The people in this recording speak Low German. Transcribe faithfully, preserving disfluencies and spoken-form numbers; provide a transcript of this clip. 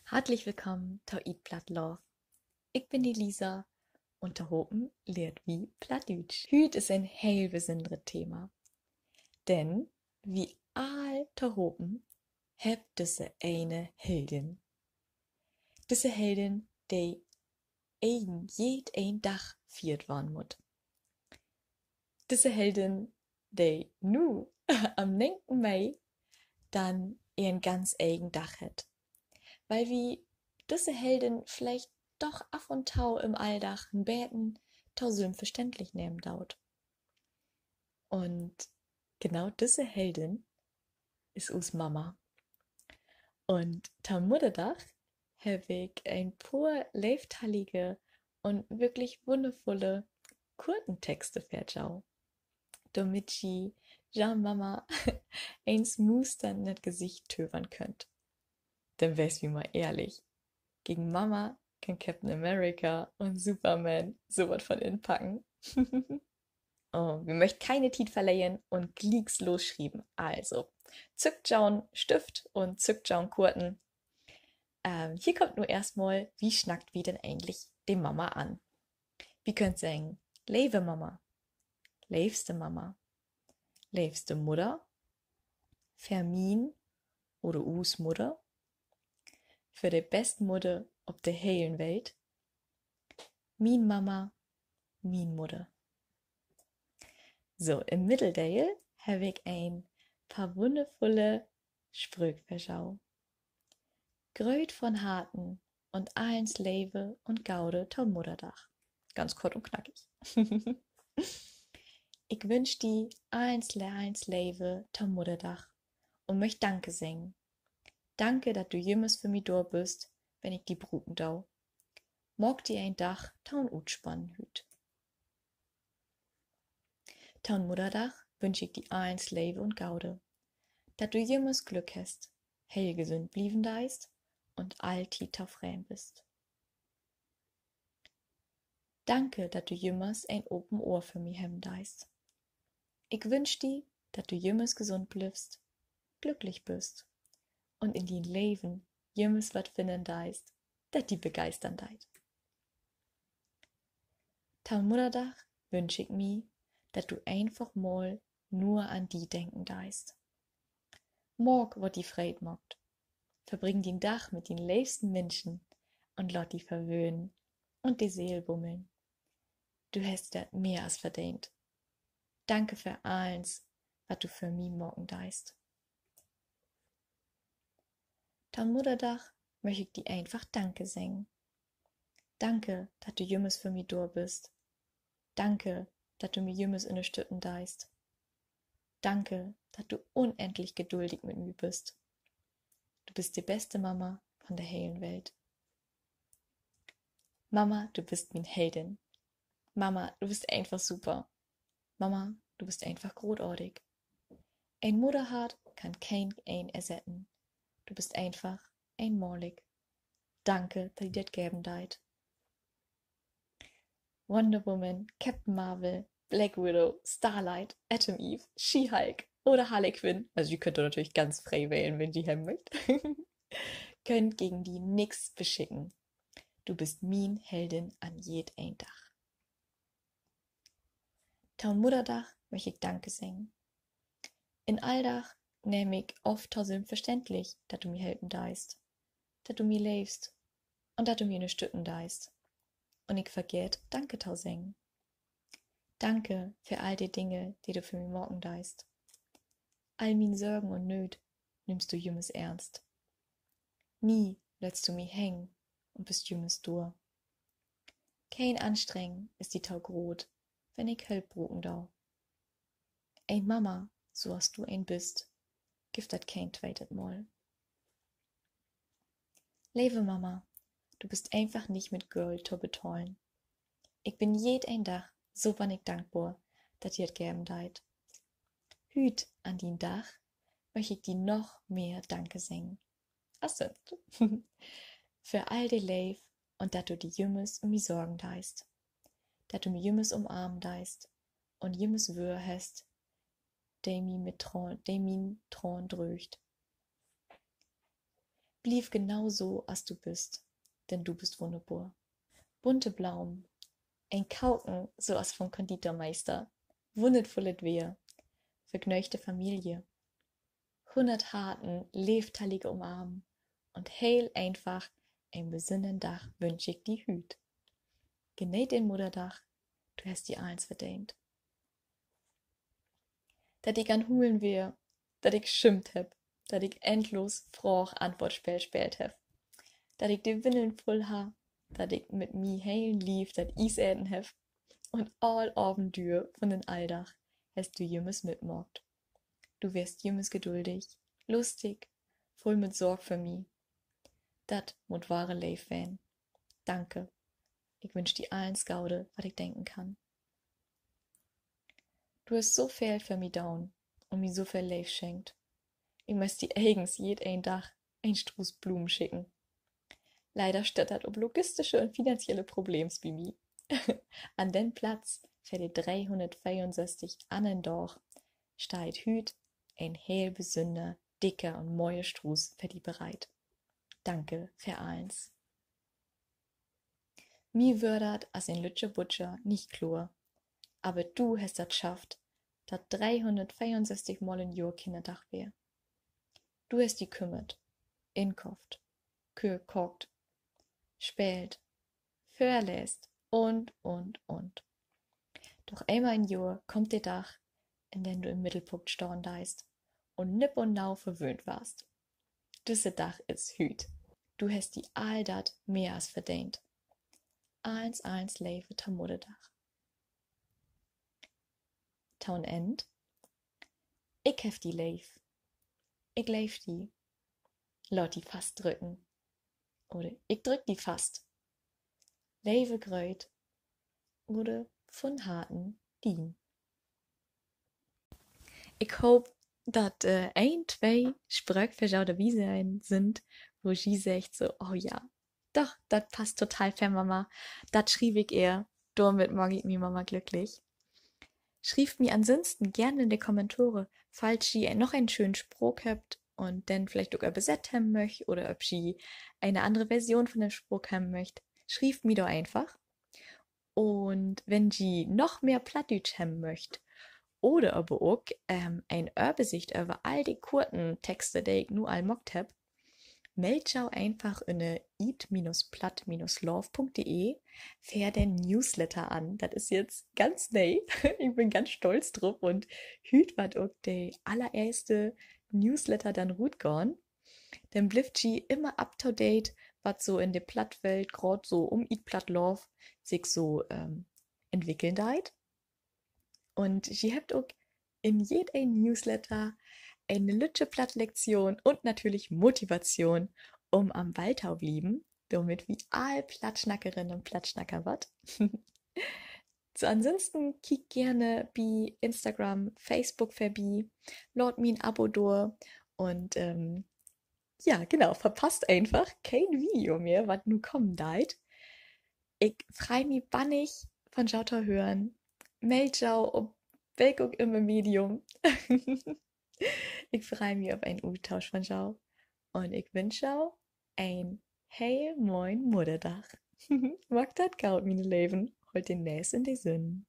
Hartlich willkamen to Eat Platt Love. Ik bün de Lisa un tohopen lehrt wi Plattdüütsch. Hüüt is en heel besünneret Thema, denn wi all tohopen hebbt düsse ene Heldin. Düsse Heldin, de egen, jedeen Dag fiert warrn mutt. Düsse Heldin, de nu an'n negenten Mai denn ehren ganz egen Dag hett. Wiel wi düsse Heldin villicht doch af un to in'n Alldag en beten to sülvstverständlich nehmen doot. Un genau düsse Heldin is us Mama. Un to'n Mudderdag heff ik en poor leevtallige un würklich wunnervulle korte Texte för jo, dormit ji jo Mama en Smustern in't Gesicht tövern köönt. Denn wees wi mal ehrlich: Gegen Mama kann Captain America un Superman so wat von inpacken. Oh, wi möcht kene Tiet verleren un glieks losschrieven. Also, zückt jo'n Stift un zückt jo'n Korten. Ähm, hier kummt nu eerstmal: Wie snackt wi denn egentlich de Mama an? Wi köönt seggen: Leve Mama, leevste Mama, leevste Mudder, för mien oder us Mudder, för de best Mudder op de helen Welt, mien Mama, mien Mudder. So, in't Middeldeel heff ik en poor wunnervulle Spröök för jo. Grööt von Harten un allens Leve un Gode to'n Mudderdag. Ganz kort un knackig. Ik wünsch di allens, allens Leve to'n Mudderdag un möch Danke seggen. Danke, dat du jümmers för mi dor büst, wenn ik di bruken do. Maak di en Dag to'n Utspannen hüüt. To'n Mudderdag wünsch ik di allens Leve un Gode, dat du jümmers Glück hest, heel gesund blieven deist un alltiet tofreden büst. Danke, dat du jümmers en open Ohr för mi hebben deist. Ik wünsch di, dat du jümmers gesund bliffst, glücklich büst un in dien Leven jümmers wat finnen deist, dat di begeistern deit. To'n Mudderdag wünsch ik mi, dat du eenfach mal nur an di denken deist. Maak, wat di Freid maakt. Verbring dien Dag mit dien leevsten Minschen un laat di verwöhnen un de Seel bummeln. Du hest dat mehr as verdeent. Danke för allens, wat du för mi maken deist. To'n Mudderdag möch ik di eenfach Danke seggen. Danke, dat du jümmers för mi dor büst. Danke, dat du mi jümmers ünnerstütten deist. Danke, dat du unendlich geduldig mit mi büst. Du büst de beste Mama von de helen Welt. Mama, du büst mien Heldin. Mama, du büst eenfach super. Mama, du büst eenfach grootaardig. En Mudderhart kann keen een ersetten. Du büst eenfach eenmalig. Danke, dat di dat geven deit. Wonder Woman, Captain Marvel, Black Widow, Starlight, Atom Eve, She-Hulk oder Harley Quinn, also ji köönt dor natürlich ganz free wählen, wen ji hebben möcht, köönt gegen di nix beschicken. Du büst mien Heldin an jedeen Dag. To'n Mudderdag möch ik Danke seggen. In'n Alldag nehm ik oft to sülvstverständlich, dat du mi helpen deist, dat du mi leevst un dat du mi ünnerstütten deist. Un ik vergeet, Danke to seggen. Danke för all de Dinge, de du för mi maken deist. All mien Sorgen un Nööt nimmst du jümmers eernst. Nie lettst du mi hangen un büst jümmers dor. Keen Anstrengen is di to groot, wenn ik Hülp bruken do. En Mama, so as du een büst, gifft dat keen tweetet Mal. Leve Mama, du büst eenfach nich mit Gold to betahlen. Ik bün jedeen Dag so bannig dankbor, dat di dat geven deit. Hüüt an dien Dag möch ik di noch mehr Danke seggen as sünst. För all de Leev un dat du di jümmers üm mi sorgen deist. Dat du mi jümmers umarmen deist un jümmers Wöör hest, de mi mit Tran-, de mien Traan dröögt. Bliev genau so, as du büst, denn du büst wunnerbor. Bunte Blaumen, en Koken so as von Konditormeister, wunnervullet Weer, vergnöögte Familie, hunnert Harten, leevtallige Umarmen un heel eenfach en besünnern Dag wünsch ik di hüüt. Geneet den Mudderdag, du hest di allens verdeent. Dat ik an Hulen weer, dat ik schimpt hebb, dat ik endlos Fraag-Antwoort-Speel speelt heff, dat ik de Winneln vull harr, dat ik mit mien helen Lief dat Ies eten heff, un all Aventüer von den Alldag hest du jümmers mitmaakt. Du weerst jümmers geduldig, lustig, vull mit Sorg för mi. Dat mutt wahre Leev ween. Danke. Ik wünsch di allens Gode, wat ik denken kann. Du hest so veel för mi daan un mi so veel Leev schenkt. Ik müss di egens jedeen Dag en Struuß Blomen schicken. Leider stött dat op logistische un finanzielle Problems bi mi. An den Platz för de dreehunnertveerunsösstig annern Daag steiht hüüt en heel besünner, dicker un moier Struuß för di bereit. Danke för allens. Mi wöör dat as en lüttje Butscher nich kloor, aver du hest dat schafft, dat dreehunnertveerunsösstig Mal in't Johr Kinnerdag weer. Du hest di kümmert, inkofft, Köök kaakt, speelt, vörleest un, un, un. Doch eenmal in't Johr kummt de Dag, in den du in'n Middelpunkt stahn deist un nipp un nau verwöhnt warrst. Düsse Dag is hüüt. Du hest di all dat mehr as verdeent. Allens, allens Leve to'n Mudderdag. To'n Enn: Ik heff di leev. Ik leev di. Laat di fast drücken. Oder: Ik drück di fast. Leve Grööt. Oder: Von Harten dien. Ik hoop, dat, äh, een, twee Spröök för jo dorbi ween sünd, wo ji seggt so: Oh ja, doch, dat passt total för Mama. Dat schriev ik ehr. Dormit maak ik mien Mama glücklich. Schrievt mi ansünsten geern in de Kommentare, falls ji noch en schöne Spraak hebbt un denn villicht ok översett hebben möcht oder of ji ene annere Version von de Spraak hebben möcht. Schrievt mi dor eenfach. Un wenn ji noch mehr Plattdüütsch hebben möcht oder aver ok, ähm, en Översicht över all de korten Texte, de ik nu al maakt hebb, meldt jo eenfach ünner eat minus platt minus love punkt de för den Newsletter an. Dat is jetzt ganz nee. Ik bün ganz stolt drup un hüüt warrt ok de allereerste Newsletter denn rutgahn. Denn blievt ji immer up to date, wat so in de Plattwelt graad so üm Eat Platt Love sik so, ähm, entwickeln deit. Un ji hebbt ok in jedeen Newsletter ene lüttje Plattlektioon un natürlich Motivatschoon, üm an Ball to blieven, dormit wi all Plattsnackerinnen un Plattsnacker warrt. So, ansünsten kiekt geern bi Instagram, Facebook vörbi, laat mi en Abo dor un, ähm, ja, genau, verpasst eenfach keen Video mehr, wat nu kamen deit. Ik frei mi bannig, von jo to hören. Meldt jo op welk ok ümmer Medium. Ik frei mi op en Uttausch von jo. Un ik wünsch jo en heel moien Mudderdag. Maakt dat goot, miene Leven. Hollt de Nees in de Sünn.